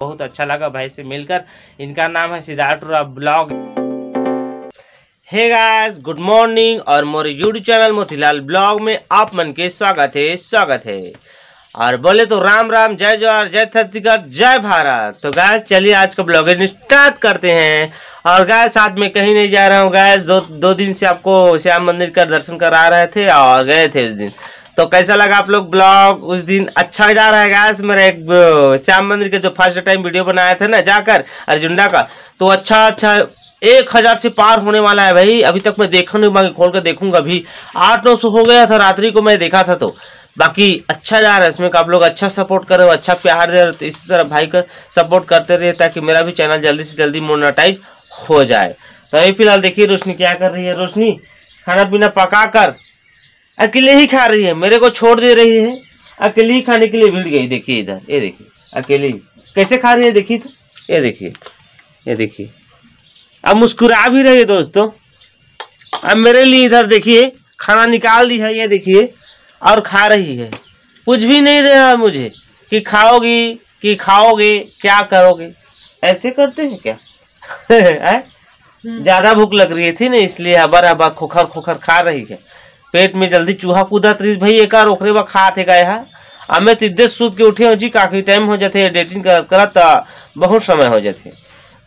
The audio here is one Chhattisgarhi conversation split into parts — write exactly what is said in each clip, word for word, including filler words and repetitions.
बहुत अच्छा लगा भाई से मिलकर। इनका नाम है सिद्धार्थ टोरा ब्लॉग। हे गाइस, गुड मॉर्निंग और मोर YouTube चैनल मोतीलाल ब्लॉग में आप मन के स्वागत है, स्वागत है। और बोले तो राम राम, जय जोहार, जय छत्तीसगढ़, जय भारत। तो गाइस, चलिए आज का ब्लॉग स्टार्ट करते हैं। और गाइस, साथ में कहीं नहीं जा रहा हूँ गाइस। दो दो दिन से आपको श्याम मंदिर का दर्शन करा रहे थे और गए थे उस दिन। तो कैसा लगा आप लोग ब्लॉग उस दिन? अच्छा जा रहा है गाइस। मेरा एक, अ, श्याम मंदिर के जो फर्स्ट टाइम वीडियो बनाया था ना जाकर अर्जुंडा का, तो अच्छा अच्छा एक हजार से पार होने वाला है भाई। अभी तक मैं देखा नहीं, मैं खोल के देखूंगा। अभी आठ नौ सौ हो गया था रात्रि को मैं देखा था। तो बाकी अच्छा जा रहा है इसमें का, आप लोग अच्छा सपोर्ट करो, अच्छा प्यार दे रहे हो, तो इसी तरह भाई का सपोर्ट करते रहिए ताकि मेरा भी चैनल जल्दी से जल्दी मोनेटाइज हो जाए। तो अभी फिलहाल देखिए रोशनी क्या कर रही है। रोशनी खाना पीना पका कर अकेले ही खा रही है, मेरे को छोड़ दे रही है, अकेले ही खाने के लिए भिड़ गई। देखिए इधर, ये देखिए अकेले ही कैसे खा रही है। देखिए तो, ये देखिए, ये देखिए, अब मुस्कुरा भी रही है दोस्तों। अब मेरे लिए इधर देखिए खाना निकाल दी है, ये देखिए, और खा रही है। कुछ भी नहीं रहा मुझे कि खाओगी कि खाओगे, क्या करोगे, ऐसे करते हैं क्या? है? ज्यादा भूख लग रही थी ना, इसलिए हबर हबर खोखर खोखर खा रही है। पेट में जल्दी चूहा कूदत रही भाई, एक ओकरे बा खात है गाय हा। हमें तो इद्दे सूत के उठे हो जी, काफी टाइम हो जाते एडिटिंग करत करत, बहुत समय हो जाते।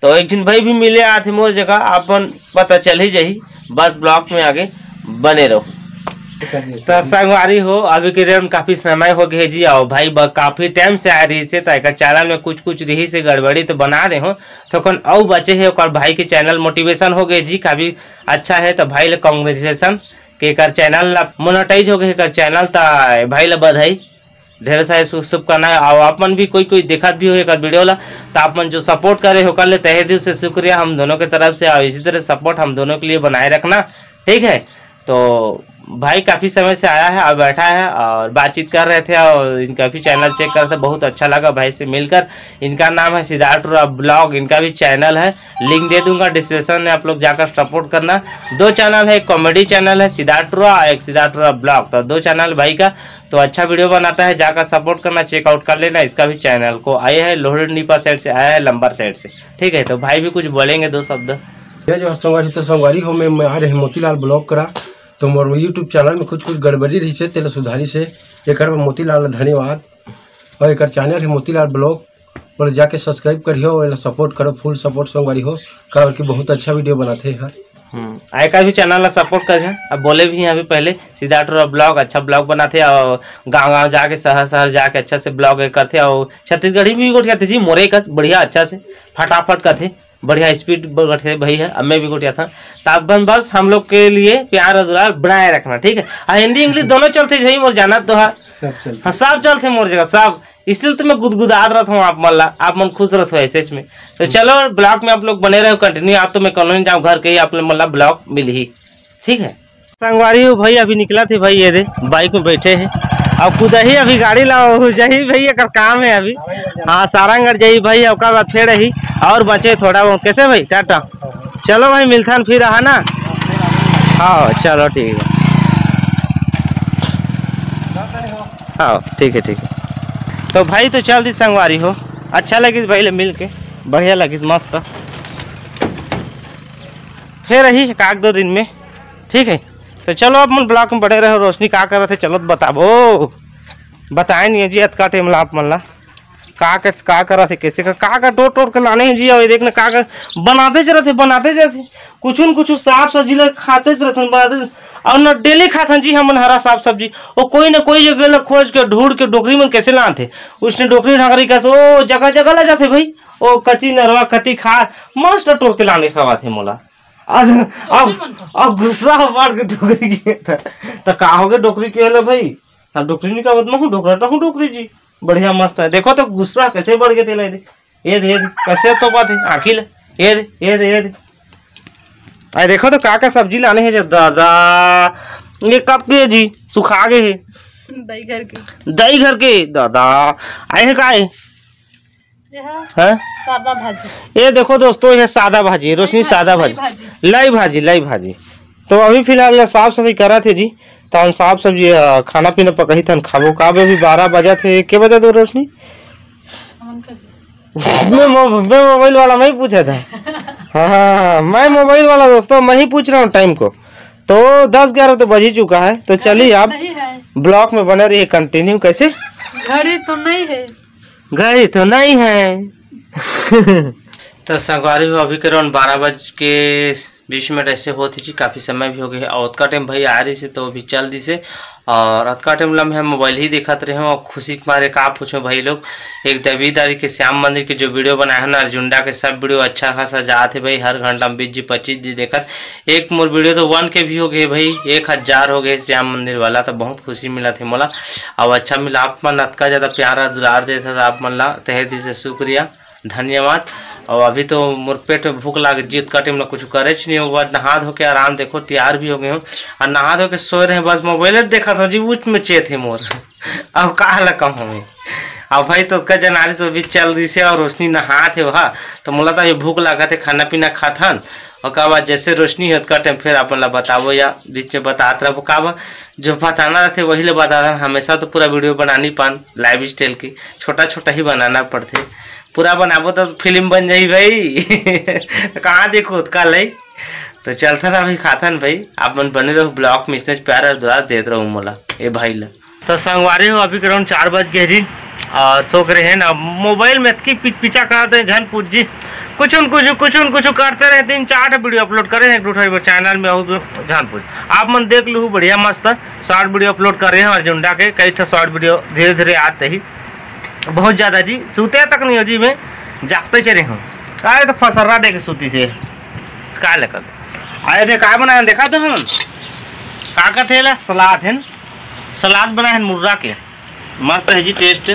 तो एक झिन भाई भी मिले आथे मोर जगह, अपन पता चल ही जाही। बस ब्लॉग में आगे बने रहो। तो संगवारी हो, अभी के डेट में काफी समय हो गए जी, और भाई ब-, काफी टाइम से आ रही से, तो एकर चैनल में कुछ कुछ रही से गड़बड़ी तो बना दे हो। थोकन अउ बचे है, ओकर भाई के चैनल मोटिवेशन हो गए जी, काफी अच्छा है। तो भाई ले कॉन्ग्रेचुलेशन के एकर चैनल ला मोनेटाइज हो गए, एकर चैनल, त भाई ला बधाई। ढेर सारे शु-, शुभकामनाएं। और अपन भी कोई कोई देखत भी हो एक वीडियो ला, तो आप मन जो सपोर्ट करे हो, कर ले तहे दिल से शुक्रिया हम दोनों के तरफ से। और इसी तरह सपोर्ट हम दोनों के लिए बनाए रखना, ठीक है? तो भाई काफी समय से आया है और बैठा है और बातचीत कर रहे थे और इनका भी चैनल चेक कर रहे थे, बहुत अच्छा लगा भाई से मिलकर। इनका नाम है सिद्धार्थ टोरा ब्लॉग, इनका भी चैनल है, लिंक दे दूंगा डिस्क्रिप्शन में, आप लोग जाकर सपोर्ट करना। दो चैनल है, एक कॉमेडी चैनल है सिद्धार्थ टोरा और एक सिद्धार्थ टोरा ब्लॉग, तो दो चैनल भाई का। तो अच्छा वीडियो बनाता है, जाकर सपोर्ट करना, चेकआउट कर लेना इसका भी चैनल को। आए हैं लोहरदीपा साइड से, आया है लंबर साइड से, ठीक है? तो भाई भी कुछ बोलेंगे दो शब्द। जय जोहार संगवारी। तो संगवारी हो, मैं, मैं आ रहे मोतीलाल ब्लॉग करा, तो मोर YouTube चैनल में कुछ कुछ गड़बड़ी रही से, तेला सुधारी से, एकर बर मोतीलाल ला धन्यवाद। और एकर चैनल है मोतीलाल ब्लॉग, और जाके सब्सक्राइब करियो, एला सपोर्ट करो, फुल सपोर्ट संगवारी हो, काबर कि बहुत अच्छा वीडियो बनाथे यार। हम्म, आ एकर भी चैनल ला सपोर्ट करिए। अब बोले भी हैं अभी पहले, सिद्धार्थ टोरा ब्लॉग अच्छा ब्लॉग बनाथे और गांव गांव जाके, शहर शहर जाके अच्छा से ब्लॉग करथे और छत्तीसगढ़ी भी गोठियाथे जी, मोरे का बढ़िया अच्छा से फटाफट कथे, बढ़िया स्पीड बढ़िया भाई है। अब मैं भी गोठियाथंव, तो अपन बस हम लोग के लिए प्यार और दुलार बनाए रखना, ठीक है? और हिंदी इंग्लिश दोनों चलते भाई, मोर जानत तो है। सब चलते। हाँ, सब चलते मोर जगह, सब। इसलिए तो मैं गुदगुदात रहता हूँ आप मन ला, आप मन खुश रहते हो ऐसे में। तो चलो ब्लॉग में आप लोग बने रहो कंटिन्यू, आप तो मैं कॉलोनी जाऊँ घर के ही आप लोग मन ला ब्लॉग मिलही, ठीक है? संगवारी हो भाई, अभी निकला थे भाई, ये दे बाइक में बैठे हैं। अब खुद ही अभी गाड़ी लाओ हो जाही भाई, एकर काम है अभी। हाँ, सारंगढ़ जाही भाई, ओकर बाद फिर रही और बचे थोड़ा बहुत। कैसे भाई, टाटा? चलो भाई, मिलथन फिर, है ना? हाँ, चलो ठीक है। हाँ, ठीक है, ठीक है। तो भाई, तो चल दी संगवारी हो, अच्छा लगिस भाई ले मिल के, बढ़िया लगिस, मस्त। फिर रही एक आध दो दिन में, ठीक है। तो चलो, आप मन ब्लॉग में बने रहो। रोशनी का करत हे, चलो तो बताबो, बताए नहीं है जी अतका टाइम ला आप मन ला। का कैसे का करत हे, कैसे का, का का टोर टोर के लाने हैं जी। और ये देखना का का बनाते ज रहते, बनाते ज रहते, कुछ न कुछ साग सब्जी ला खाते ज रहते, बनाते ज-, और न डेली खाथन जी हमन हरा साग सब्जी। वो कोई न कोई जगह ला खोज के ढूंढ के डोकरी मन कैसे लानथे, उसने डोकरी ढांगरी कैसे ओ जगह जगह ला जाथे भाई। ओ कच्ची नरवा कती खा मस्त टोर के लाने खवाथे मोला। अब, अब, अब गुस्सा बढ़ के डोकरी के त, त का हो गए डोकरी के होले भाई? हाँ, डोकरी नहीं कहत, मैं हूँ डोकरा, तो हूँ डोकरी जी। बढ़िया मस्त है। देखो तो गुस्सा कैसे बढ़ गए तेला, ये दे, ये दे, ये दे, कैसे तो बात है, आँखी ले, ये दे, ये दे, ये दे। अरे देखो तो का का सब्जी लाने हैं जब दादा, ये कब के जी सुखा गए है। दही घर के। दही घर के दादा, आए हैं का है? ये है हैं? सादा भाजी। ये देखो दोस्तों, ये सादा भाजी, रोशनी, लाई भाजी, सादा लाई भाजी, भाजी। लाई भाजी, लाई भाजी। तो अभी फिलहाल साफ सफाई करा थे जी, तहन साफ सब्जी, अ, खाना पीना पकही, तहन खाबो। का बे अभी बारह बजा थे, के बजा दो रोशनी? हमन के मैं मो-, मैं मोबाइल वाला, मैं ही पूछा था। हाँ, हाँ, हाँ, मैं मोबाइल वाला दोस्तों, मैं ही पूछ रहा हूँ टाइम को। तो दस ग्यारह तो बज ही चुका है, तो चलिए आप सही है। ब्लॉग में बने रहिए कंटिन्यू। कैसे? घड़ी तो नहीं है। घड़ी तो नहीं है। तो संगवारी हो, अभी के राउंड बारह बज के बीस मिनट ऐसे होत हे जी, काफ़ी समय भी हो गए हे। और अतका टाइम भाई आ रही से तो अभी चल दी से, और अतका टाइम लम्हे मोबाइल ही देखत रहे हो। और खुशी के मारे का पूछो भाई लोग, एक देवी दारी के श्याम मंदिर के जो वीडियो बनाए हो ना, अर्जुंडा के सब वीडियो अच्छा खासा जात हे भाई, हर घंटा में बीस जी पच्चीस जी देखत। एक मोर वीडियो तो वन के भी हो गए भाई, एक हजार हो गए श्याम मंदिर वाला, तो बहुत खुशी मिला थे मोला। अब अच्छा मिला, आप मन अतका ज़्यादा प्यार और दुलार देत हव, आप मन ला तहे दिल से शुक्रिया, धन्यवाद। और अभी तो मोर पेट में भूख लाग जी, अतका टाइम ला कुछ करे नहीं हो, बस नहा धो के आराम, देखो तैयार भी हो गए हो, और नहा धो के सोए रहे, बस मोबाइल देखत हो जी, उच में चेत हे मोर। अब का ला कम हमें। अब भाई तो का जनारी से भी चल रही से, और रोशनी नहात हे वहा, तो मोला तो अभी भूख लागत हे, खाना पीना खाथन। और का बात, जैसे रोशनी हे, ओतका टाइम फिर अपन ला बताबो या बीच में बतात रहबो। का बा, जो बताना रहथे वही ला बताथन। हमेशा तो पूरा वीडियो बना नहीं पान, लाइफ स्टाइल के छोटा छोटा ही बनाना पड़थे। पूरा बनाबो तो फिल्म बन जाही भाई। तो कहाँ देखो ओतका लाई। तो चलथन अभी खाथन भाई, आप मन बने रहो ब्लॉग में, इसने प्यार और दुलार देत रहो मोला, ए भाई ला। तो संगवारी हो, अभी के राउंड चार बज गए जी, और सो के रहे ना, मोबाइल में इतकी पिचपिचा करते हैं, झन पूछ जी। कुछ न कुछ, कुछ न कुछ करते रहे, तीन चार वीडियो अपलोड करे हैं एक दूसरे चैनल में, और झन पूछ। आप मन देख लू, बढ़िया मस्त शॉर्ट वीडियो अपलोड कर रहे हैं अर्जुंडा के, कई ठो शॉर्ट वीडियो धीरे धीरे आते ही, बहुत ज़्यादा जी, सूते तक नहीं हो जी, मैं जागते चले हूँ। अरे तो फसर्रा दे के सूती से, का लेकर? अरे दे, का बनाया देखा तो हम, का का थेला? सलाद है, सलाद बनाए हैं मुर्रा के, मस्त है जी टेस्ट।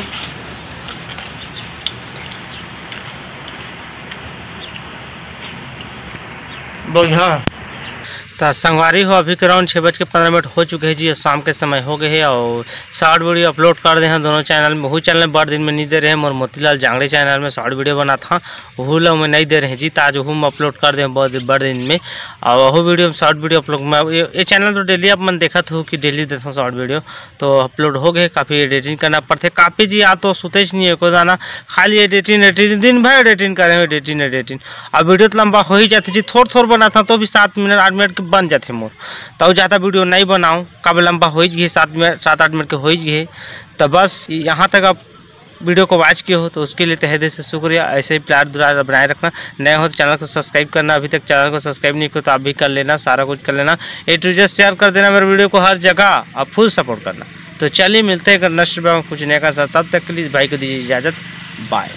बढ़िया। तो संगवारी हो, अभी के राउंड छः बज के पन्द्रह मिनट हो चुके हैं जी, शाम के समय हो गए हैं, और शॉर्ट वीडियो अपलोड कर दे हैं दोनों चैनल में। वहू चैनल में बड़ दिन में नहीं दे रहे हैं, मोर मोतीलाल जांगड़े चैनल में शॉर्ट वीडियो बनात हाँ, वहू ला मैं नहीं दे रहे हैं जी, तो आज वहू में अपलोड कर दे हैं बड़, बड़ दिन में। और वहू वीडियो में शॉर्ट वीडियो अपलोड में, ये, ये चैनल तो डेली आप मन देखत हो कि डेली देता हूँ शॉर्ट वीडियो, तो अपलोड हो गए। काफ़ी एडिटिंग करना पड़ते, काफ़ी जी आ तो सुते ही नहीं है को दाना, खाली एडिटिंग एडिटिंग, दिन भर एडिटिंग करे, एडिटिंग एडिटिंग। अब वीडियो तो लंबा हो ही जाते जी, थोड़ थोड़ बनाता तो भी सात मिनट आठ मिनट के बन जाते मोर, तो ज़्यादा वीडियो नहीं बनाऊँ, कब लंबा हो ही गए, सात मिनट, सात आठ मिनट के हो ही गए। तो बस यहाँ तक आप वीडियो को वॉच किए हो तो उसके लिए तहे दिल से शुक्रिया। ऐसे ही प्यार दुलार बनाए रखना। नए हो तो चैनल को सब्सक्राइब करना, अभी तक चैनल को सब्सक्राइब नहीं किया तो आप भी कर लेना, सारा कुछ कर लेना। ए टू जेड शेयर कर देना मेरे वीडियो को हर जगह, और फुल सपोर्ट करना। तो चलिए मिलते हैं नेक्स्ट वीडियो में कुछ नया का साथ, तब तक के लिए इस भाई को दीजिए इजाज़त, बाय।